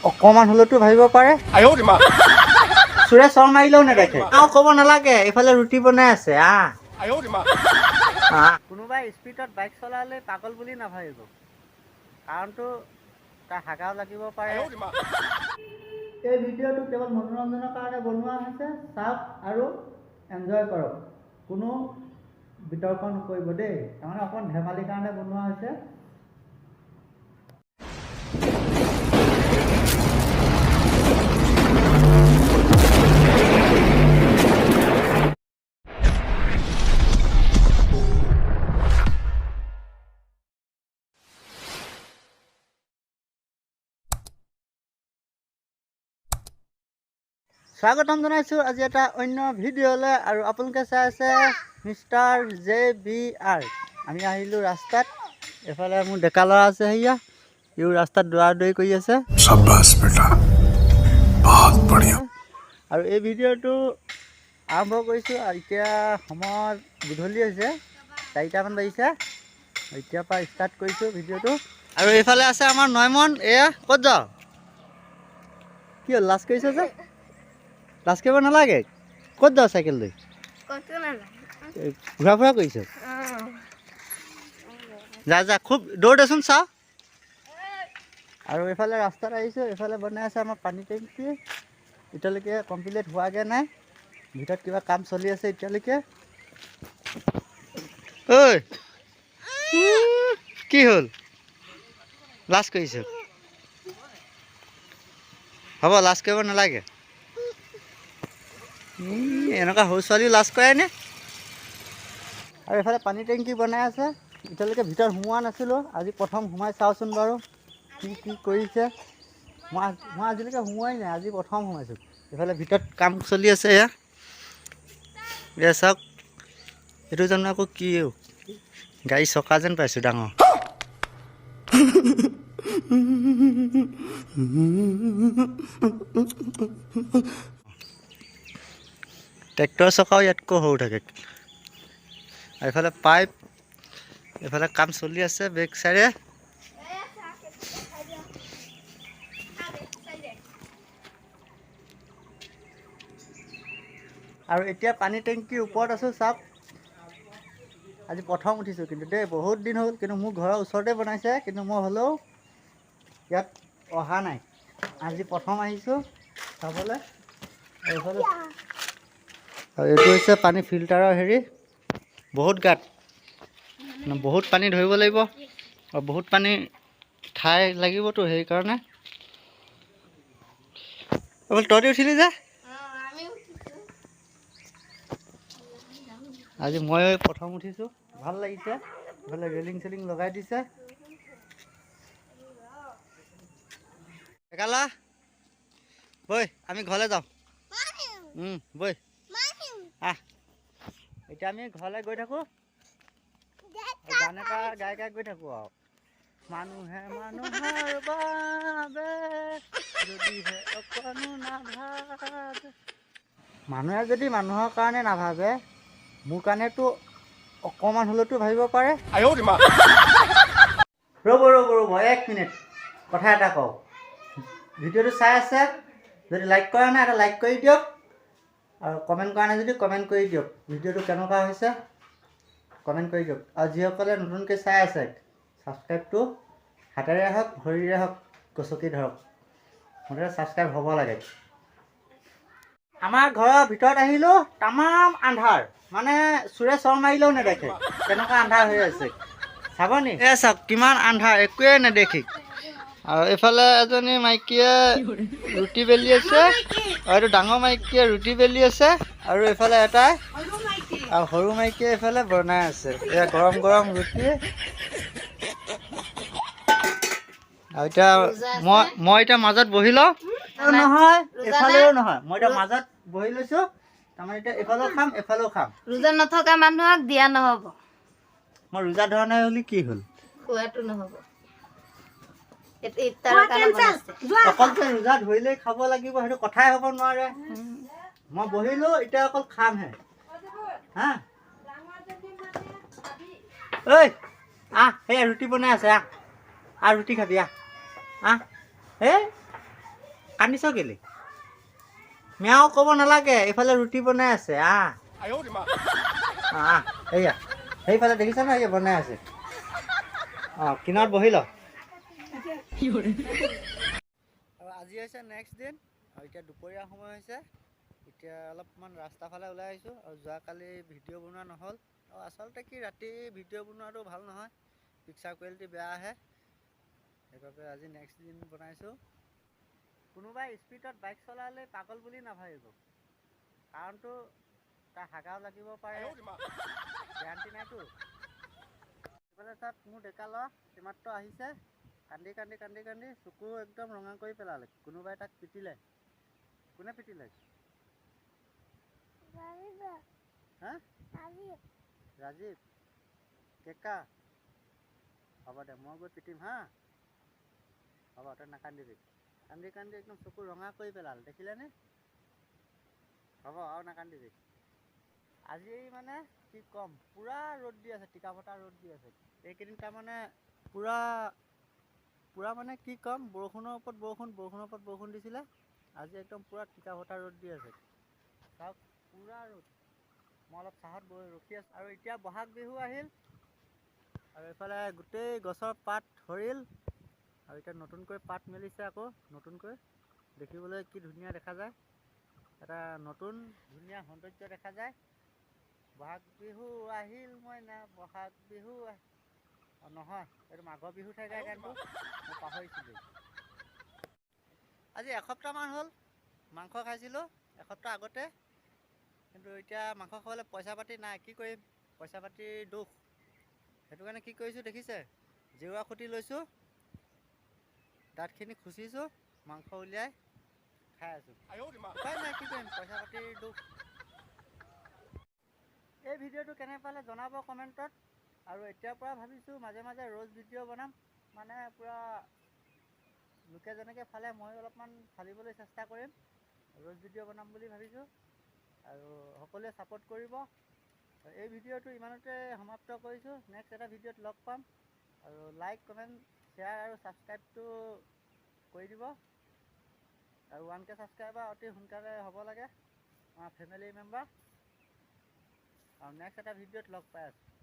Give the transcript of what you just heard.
অকণমান হ'লেতো ভাবিব পাৰে। চোৰে চৰ মাৰিলেও নেদেখে। আৰু ক'ব নালাগে, এইফালে ৰুটি বনাই আছে। আহ, কোনোবাই স্পীডত বাইক চলালে পাগল বুলি নাভাবিব, কাৰণটো তাৰ হাগাও লাগিব পাৰে। এই ভিডিঅ'টো কেৱল মনোৰঞ্জনৰ কাৰণে বনোৱা হৈছে, চাওক আৰু এনজয় কৰক, কোনো বিতৰ্ক নকৰিব দেই। তাৰমানে অকণ ধেমালিৰ কাৰণে বনোৱা হৈছে। স্বাগতম জনাইছোঁ আজি এটা অন্য ভিডিঅ'লৈ, আৰু আপোনালোকে চাই আছে মিষ্টাৰ জে বি আৰ। আমি আহিলোঁ ৰাস্তাত, এইফালে মোৰ ডেকা ল'ৰা আছে, সেয়া ইও ৰাস্তাত দৌৰা দৌৰি কৰি আছে। शाबाश बेटा, बहुत बढ़िया। আৰু এই ভিডিঅ'টো আৰম্ভ কৰিছোঁ। আৰু এতিয়া সময় গধূলি হৈছে, 4টামান বাজিছে। এতিয়াৰ পৰা ষ্টাৰ্ট কৰিছোঁ ভিডিঅ'টো। আৰু এইফালে আছে আমাৰ নয়মন। এয়া ক'ত যাওঁ? কি হ'ল, লাজ কৰিছ যে? লাজ কৰিব নালাগে। ক'ত যাওঁ চাইকেল লৈ? ক'তো নাযাওঁ। এই, ঘূৰা ফুৰা কৰিছ? যা যা, খুব দৌৰ দেচোন চাওঁ। আৰু এইফালে ৰাস্তাত আহিছোঁ, এইফালে বনাই আছে আমাৰ পানী টেংকি। এতিয়ালৈকে কমপ্লিট হোৱাগৈ নাই, ভিতৰত কিবা কাম চলি আছে এতিয়ালৈকে। ঐ, কি হ'ল, লাজ কৰিছ? হ'ব, লাজ কৰিব নালাগে। এনেকুৱা সৰু ছোৱালীও লাজ কৰেনে? আৰু এইফালে পানী টেংকি বনাই আছে, এতিয়ালৈকে ভিতৰত সোমোৱা নাছিলোঁ, আজি প্ৰথম সোমাই চাওঁচোন বাৰু কি কি কৰিছে। মই আজিলৈকে সোমোৱাই নাই, আজি প্ৰথম সোমাইছোঁ। এইফালে ভিতৰত কাম চলি আছে। এয়া এয়া চাওক, এইটো জানো আকৌ কি গাড়ী চকা যেন পাইছোঁ, ডাঙৰ ট্ৰেক্টৰ চকাও ইয়াতকৈ সৰু থাকে। আৰু এইফালে পাইপ, এইফালে কাম চলি আছে বেক চাইডে। আৰু এতিয়া পানী টেংকিৰ ওপৰত আছোঁ, চাওক। আজি প্ৰথম উঠিছোঁ কিন্তু দেই, বহুত দিন হ'ল, কিন্তু মোৰ ঘৰৰ ওচৰতে বনাইছে, কিন্তু মই হ'লেও ইয়াত অহা নাই, আজি প্ৰথম আহিছোঁ চাবলৈ। এইফালে আৰু এইটো হৈছে পানী ফিল্টাৰৰ হেৰি, বহুত গাঁত, মানে বহুত পানী ধৰিব লাগিব আৰু বহুত পানী ঠাই লাগিবতো, সেইকাৰণে। তহঁতি উঠিলি যে? আমি উঠিছোঁ। আজি মই প্ৰথম উঠিছোঁ, ভাল লাগিছে। এইফালে ৰেলিং চেলিং লগাই দিছে। একালা বৈ, আমি ঘৰলৈ যাওঁ। বৈ, আহ, এতিয়া আমি ঘৰলৈ গৈ থাকোঁ, গান এটা গাই গাই গৈ থাকোঁ। আৰু মানুহে মানুহৰ বাবে যদিহে অকণো নাভাবে, মানুহে যদি মানুহৰ কাৰণে নাভাবে, মোৰ কাৰণেতো অকণমান হ'লেতো ভাবিব পাৰে। ৰ'ব ৰ'ব ৰ'ব, এক মিনিট, কথা এটা কওঁ। ভিডিঅ'টো চাই আছে যদি লাইক কৰা নাই, এটা লাইক কৰি দিয়ক, আৰু কমেণ্ট কৰা নাই যদি কমেণ্ট কৰি দিয়ক, ভিডিঅ'টো কেনেকুৱা হৈছে কমেণ্ট কৰি দিয়ক। আৰু যিসকলে নতুনকৈ চাই আছে, ছাবস্ক্ৰাইবটো হাতেৰে হওক ভৰিৰে হওক গছকি ধৰক, মুঠতে ছাবস্ক্ৰাইব হ'ব লাগে। আমাৰ ঘৰৰ ভিতৰত আহিলোঁ, তামাম আন্ধাৰ, মানে চোৰে চৰ মাৰিলেও নেদেখে তেনেকুৱা আন্ধাৰ হৈ আছে। চাব নি? এ চাওক কিমান আন্ধাৰ, একোৱে নেদেখি। আৰু এইফালে এজনী মাইকীয়ে ৰুটি বেলি আছে, আৰু এইটো ডাঙৰ মাইকীয়ে ৰুটি বেলি আছে, আৰু এইফালে এটাই আৰু সৰু মাইকীয়ে এইফালে বনাই আছে। এয়া গৰম গৰম ৰুটি। আৰু এতিয়া মই এতিয়া মাজত বহি লওঁ, নহয় এইফালেও নহয়, মই এতিয়া মাজত বহি লৈছোঁ, তাৰমানে এতিয়া এইফালেও খাম এইফালেও খাম। ৰোজা নথকা মানুহক দিয়া নহ'ব। মই ৰোজা ধৰা নাই বুলি কি হ'ল? খোৱাটো নহ'ব। ইফতাৰৰ কাৰণে বনাইছে। অকল যে ৰোজা ধৰিলেই খাব লাগিব সেইটো কথাই হ'ব নোৱাৰে। মই বহিলোঁ, এতিয়া অকল খামহে। হা ঐ আহ, সেয়া ৰুটি বনাই আছে, আহ আহ ৰুটি খাবি, আহ আহ। এই কান্দিছ কেলে? মেও ক'ব নালাগে, এইফালে ৰুটি বনাই আছে। আহ আহ, এইয়া সেইফালে দেখিছা নহয়, এইয়া বনাই আছে। অঁ, কিনাৰত বহি ল। আৰু আজি হৈছে নেক্সট দিন, আৰু এতিয়া দুপৰীয়া সময় হৈছে। এতিয়া অলপমান ৰাস্তা ফালে ওলাই আহিছোঁ। আৰু যোৱাকালি ভিডিঅ' বনোৱা নহ'ল। আৰু আচলতে কি, ৰাতি ভিডিঅ' বনোৱাটো ভাল নহয়, পিকচাৰ কোৱালিটি বেয়া আহে। সেইবাবে আজি নেক্সট দিন বনাইছোঁ। কোনোবাই স্পীডত বাইক চলালে পাগল বুলি নাভাবিব, কাৰণটো তাৰ হাগাও লাগিব পাৰে, গেৰাণ্টি নাইতো। এইফালে চাওক, মোৰ ডেকা ল'ৰা এইমাত্ৰ আহিছে, কান্দি কান্দি কান্দি কান্দি চকু একদম ৰঙা কৰি পেলালে। কোনোবাই তাক পিটিলে। কোনে পিটিলে? হা, ৰাজীৱ কেকা। হ'ব দে, মই গৈ পিটিম। হা, হ'ব, তই নাকান্দিবি। কান্দি কান্দি একদম চকু ৰঙা কৰি পেলালে, দেখিলেনে? হ'ব, আৰু নাকান্দিবি। আজি মানে কি ক'ম, পূৰা ৰ'দ দি আছে, টিকা ফটা ৰ'দ দি আছে এইকেইদিন। তাৰমানে পূৰা পূৰা মানে কি ক'ম, বৰষুণৰ ওপৰত বৰষুণ, বৰষুণৰ ওপৰত বৰষুণ দিছিলে। আজি একদম পূৰা টিকা ফটা ৰ'দ দি আছে। চাওক, পূৰা ৰ'দ। মই অলপ ছাঁত বহি ৰখি আছোঁ। আৰু এতিয়া বহাগ বিহু আহিল, আৰু এইফালে গোটেই গছৰ পাত সৰিল, আৰু এতিয়া নতুনকৈ পাত মেলিছে আকৌ নতুনকৈ। দেখিবলৈ কি ধুনীয়া দেখা যায়, এটা নতুন ধুনীয়া সৌন্দৰ্য দেখা যায়। বহাগ বিহু আহিল মইনা, বহাগ বিহু নহয়, এইটো মাঘৰ বিহুতহে গায় গানটো, মই পাহৰিছিলোঁ। আজি এসপ্তাহমান হ'ল মাংস খাইছিলোঁ, এসপ্তাহ আগতে। কিন্তু এতিয়া মাংস খাবলৈ পইচা পাতি নাই, কি কৰিম, পইচা পাতিৰ দুখ। সেইটো কাৰণে কি কৰিছোঁ দেখিছে, জেওৰা খুটি লৈছোঁ, দাঁতখিনি খুচিছোঁ, মাংস উলিয়াই খাই আছোঁ। উপায় নাই, কি কৰিম, পইচা পাতিৰ দুখ। এই ভিডিঅ'টো কেনে পালে জনাব কমেণ্টত। আৰু এতিয়াৰ পৰা ভাবিছোঁ মাজে মাজে ৰ'জ ভিডিঅ' বনাম, মানে পূৰা লোকে যেনেকৈ ফালে ময়ো অলপমান ফালিবলৈ চেষ্টা কৰিম। ৰ'জ ভিডিঅ' বনাম বুলি ভাবিছোঁ, আৰু সকলোৱে ছাপোৰ্ট কৰিব। এই ভিডিঅ'টো ইমানতে সমাপ্ত কৰিছোঁ। নেক্সট এটা ভিডিঅ'ত লগ পাম। আৰু লাইক, কমেণ্ট, শ্বেয়াৰ আৰু ছাবস্ক্ৰাইবটো কৰি দিব। আৰু 1K subscriber অতি সোনকালে হ'ব লাগে, আমাৰ ফেমিলি মেম্বাৰ। আৰু নেক্সট এটা ভিডিঅ'ত লগ পাই আছোঁ।